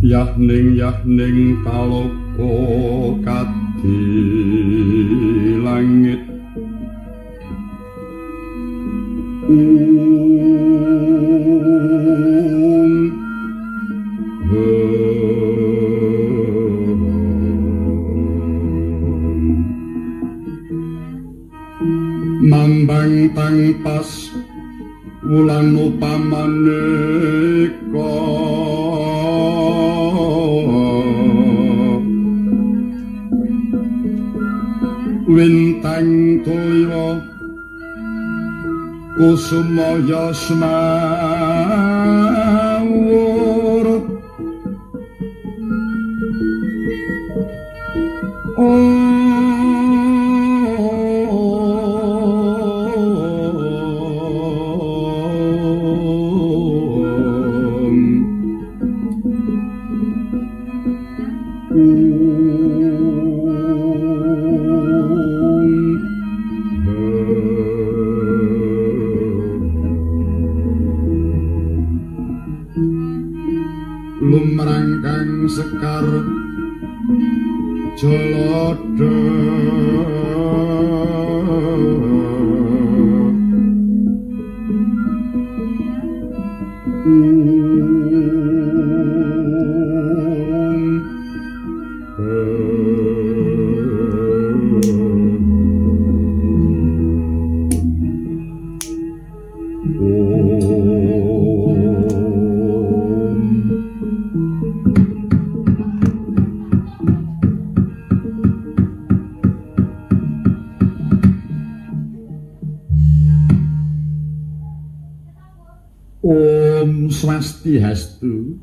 Yahning yahning taloka kadi langit mambang tangpas wulan upamaneka wintang tuliwa kusumaya semawur lumrangkang sekar jolodo Om Swasti Hastu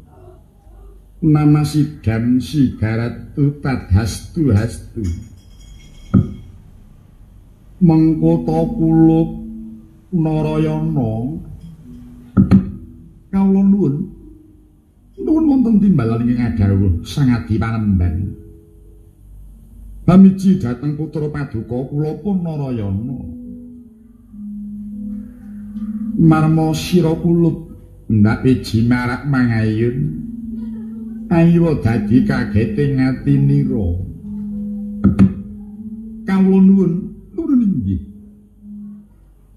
Nama Sidam Sigaratu Tadhastu Hastu Mengko ta kulup Narayana kawula nuwun nuwun wonten timbalan ingkang adhawuh Sang Adi Panemban. Pamiji dhateng putra paduka kula pun Narayana. Marma sira kulup ndak piji marak mangayun ayo dadi kagete ngatinira. Kawula nuwun nuwun inggih.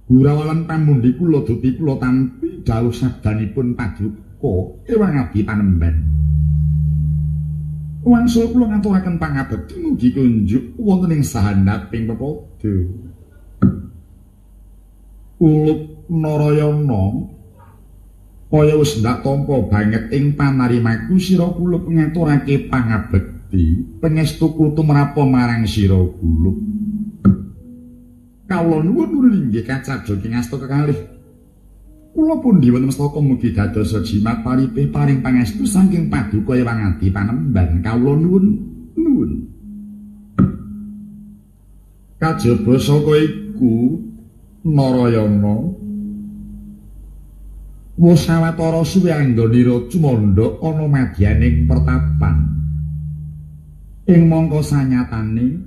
Gurawalan pamundi kula dupi kula tampi dawuh sabdanipun paduka Ewang Adi Panemban. Wangsul kula ngaturaken pangabekti mugi kunjuk wonten ing sahandaping pepadha. Ulup Narayana kaya wis ndak tampa banget ing panarimaku sira kulup ngaturake pangabekti pangestuku tumrapa marang sira kulup. Kawula nuwun inggih kacadha ing asta kekalih. Kula pundi wonten mestaka mugi dados jimat paripih paring pangestu saking paduka Ewang Adi Panemban. Kawula nuwun nuwun. Kajaba saka iku Narayana wis sawetara suwe anggonira cumandha ana madyaning pertapan. Ing mangka sanyatane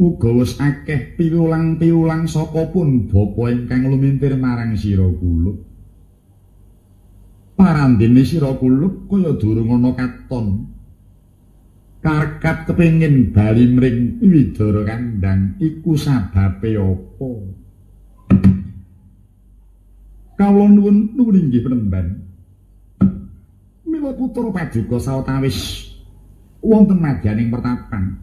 uga wis akeh piwulang-piwulang saka pun bapa ingkang lumintir marang sira kulup. Parandene sira kulup kaya durung ana katon. Karkat kepengin bali mring Widara Kandhang iku sababe apa? Kawula nuwun nuwun inggih penemban. Mila putra paduka sawetawis wonten madyaning pertapan.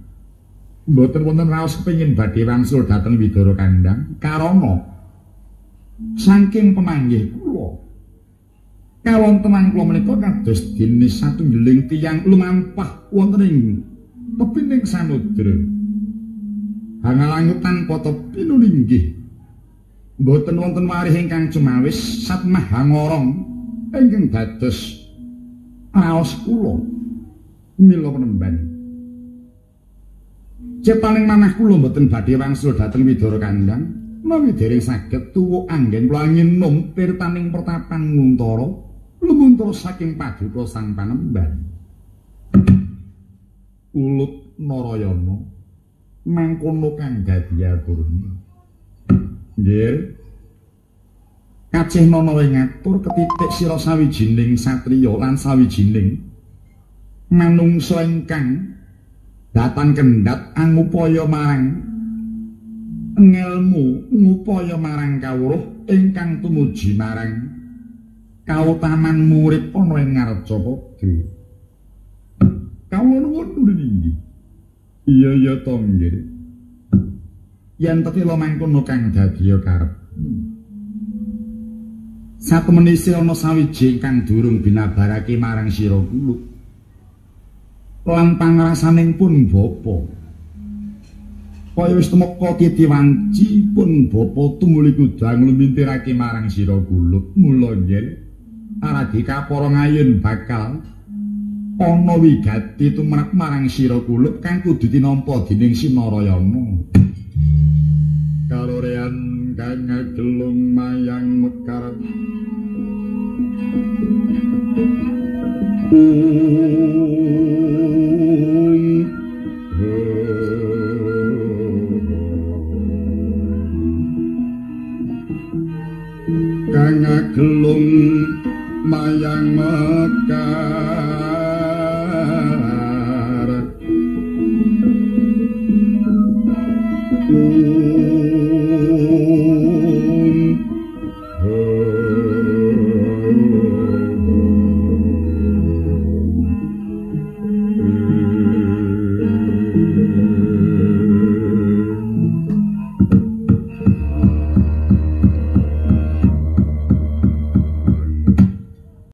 Mboten wonten raos kepengin badhe wangsul dhateng Widara Kandhang karana saking pemanggih kula kawontenan kula menika kados dene satunggiling tiyang lumampah wonten ing tepining samudra. Hangalangut tanpa tepi nulinggih. Mboten wonten warih ingkang cumawis satmah hangorong ingkang dados raos kula. Mila penemban. Cepaning manah kula mboten badhe wangsul dhateng Widara Kandhang menawi dereng saged tuwuk anggen kula nginum tirtaning pertapan Nguntara lumuntur saking paduka Sang Panemban. Ulut Narayana mangkono kang dadi aturna. Nggih. Kacih nana ing ngatur ketitik sira sawijining satriya lan sawijining Manungsa ingkang datan kendhat angupaya marang ngelmu, ngupaya marang kawruh ingkang tumuju marang kautaman murid ana ing Ngarcapada. Kawula nuwun inggih. Iya iya to nggih. Yen tetila mangkono kang dadi karep. Satemene isih ana sawiji ingkang durung binabarake marang sira kula. Lan pangrasaning pun bapa. Kaya wis tumeka titi wanci pun bapa tumuli kudang lumintirake marang sira kula. Mula nggih aradi kapara ngayun bakal ana wigati tumrap marang sira kula kang kudu tinampa dening Sinarayana. Karorean kang agelung mayang mekar. Kang agelung mayang mekar.